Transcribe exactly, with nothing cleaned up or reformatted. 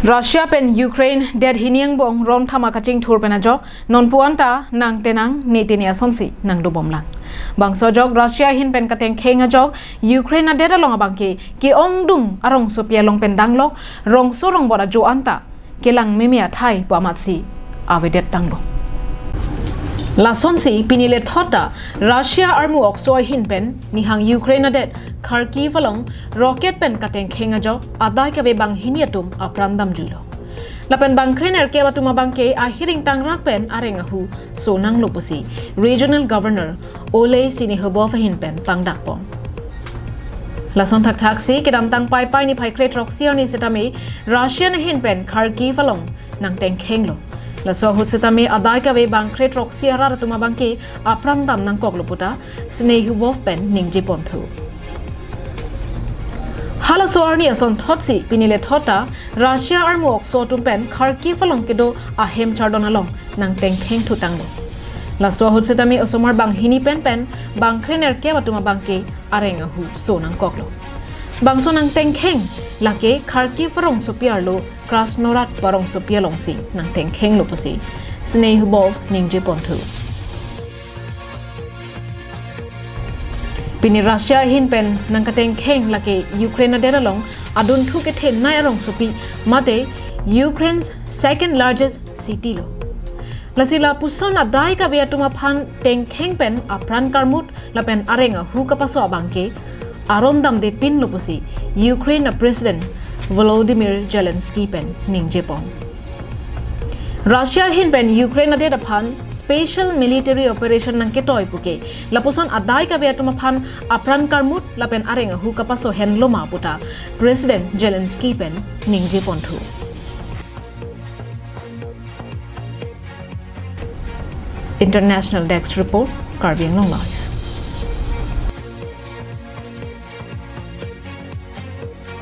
Russia pen Ukraine det hini angbong ron thama kachingthur pen ajok nonpu anta nang tenang ne tene asonsi nangdobomlang. Bangso ajok Russia ahin pen katengkheng ajok Ukraine adet along abangke ke-ongdung arongsopi along pen danglok rongso rongbot ajo anta kelang meme athai pu amatsi avedet tanglo. Lasonsi pini lethot ta Russia armu okso ahin pen nihang Ukraine adet Kharkiv along rocket pen katengkheng ajok adai kave banghini atum apran damjuilo. Lapen bangkre nerkep atum abangke ahiring tangrak pen areng ahu sonanglo pusi Regional Governor Oleh Syniehubov ahin pen pangdakpon. Lason thakthaksi kedamtang Paipai niphai kre throksi arni setame Russia ahin pen Kharkiv along nangtengkhenglo. Laso ahut setame adai kave bangkre throksi arat atum abangke apran dam nangkoklo puta Syniehubov pen ningjeponthu. Halaso arni asonthotsi pini lethot ta Russia armu okso atum pen Kharkiv along kedo ahem chardon along nangtengkhengthu tanglo. Laso ahut setame osomar banghini pen pen bangkre nerkep atum abangke areng ahu sonangkoklo. Bangso nangtengkheng lake Kharkiv arongsopi arlo Krasnoyarsk arongsopi alongsi nangtengkhenglo pusi Syniehubov ningjeponthu. Pini Russia ahin pen nangkatengkheng lake Ukraine adet along adunthu kethenei arongsopi mate Ukraine's second largest city lo. Lasi lapuson adai kave atum aphan tengkheng pen apran karmut lapen areng ahu kapaso abangke aron damde pinlo pusi Ukraine a President Volodymyr Zelensky pen ningjepon. Russia ahin pen Ukraine adet aphan special military operation nangketoi puke lapuson adai kave atum aphan apran karmut lapen areng ahu kapaso henlo ma puta President Zelensky pen ningjeponthu. International Desk Report, Karbi Anglong Live.